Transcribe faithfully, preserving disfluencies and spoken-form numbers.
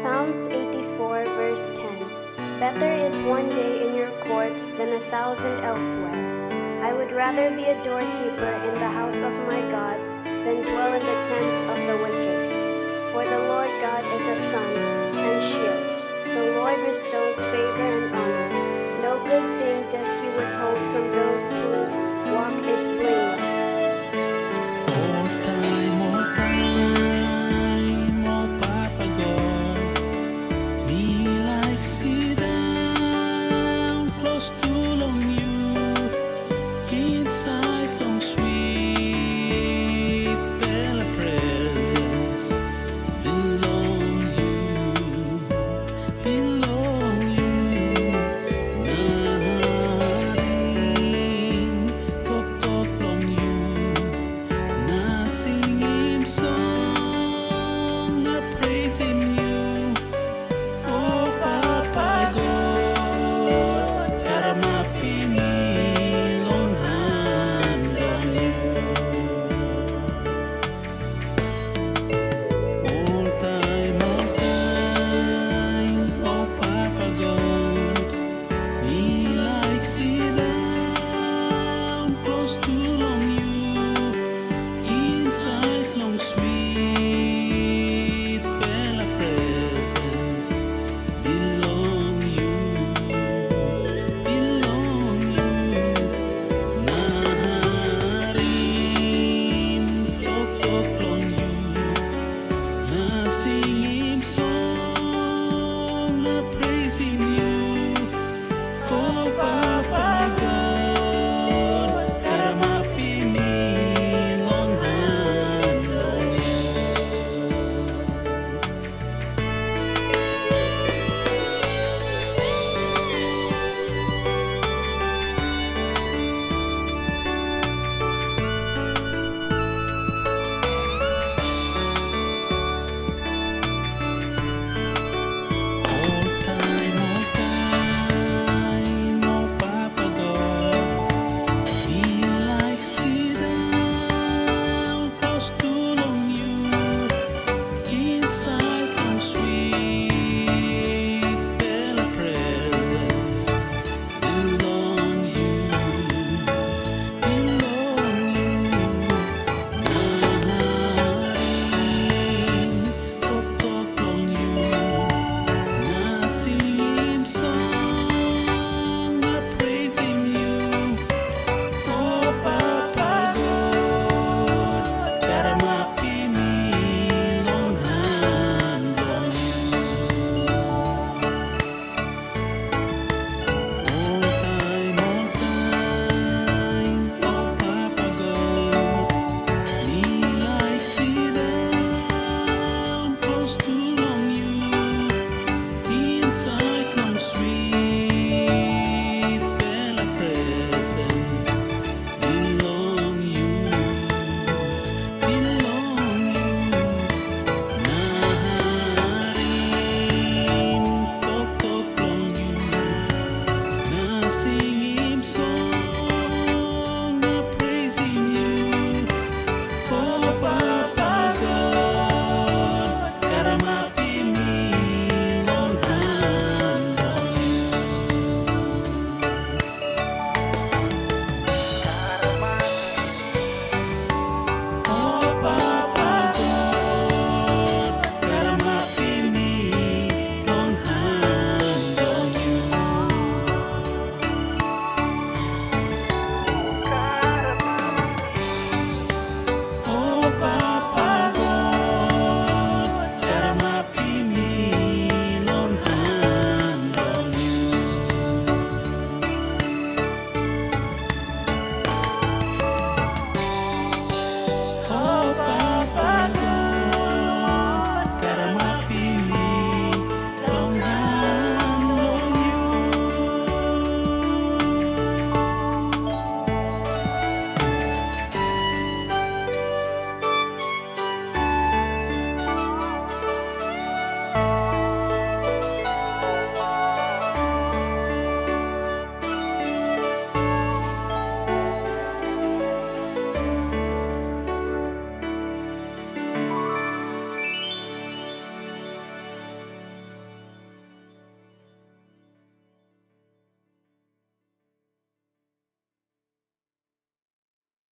Psalms eighty-four, verse ten. Better is one day in your courts than a thousand elsewhere. I would rather be a doorkeeper in the house of my God than dwell in the tents of the wicked. For the Lord God is a sun and shield. The Lord bestows favor and honor. No good thing does he withhold from those whose walk is blameless.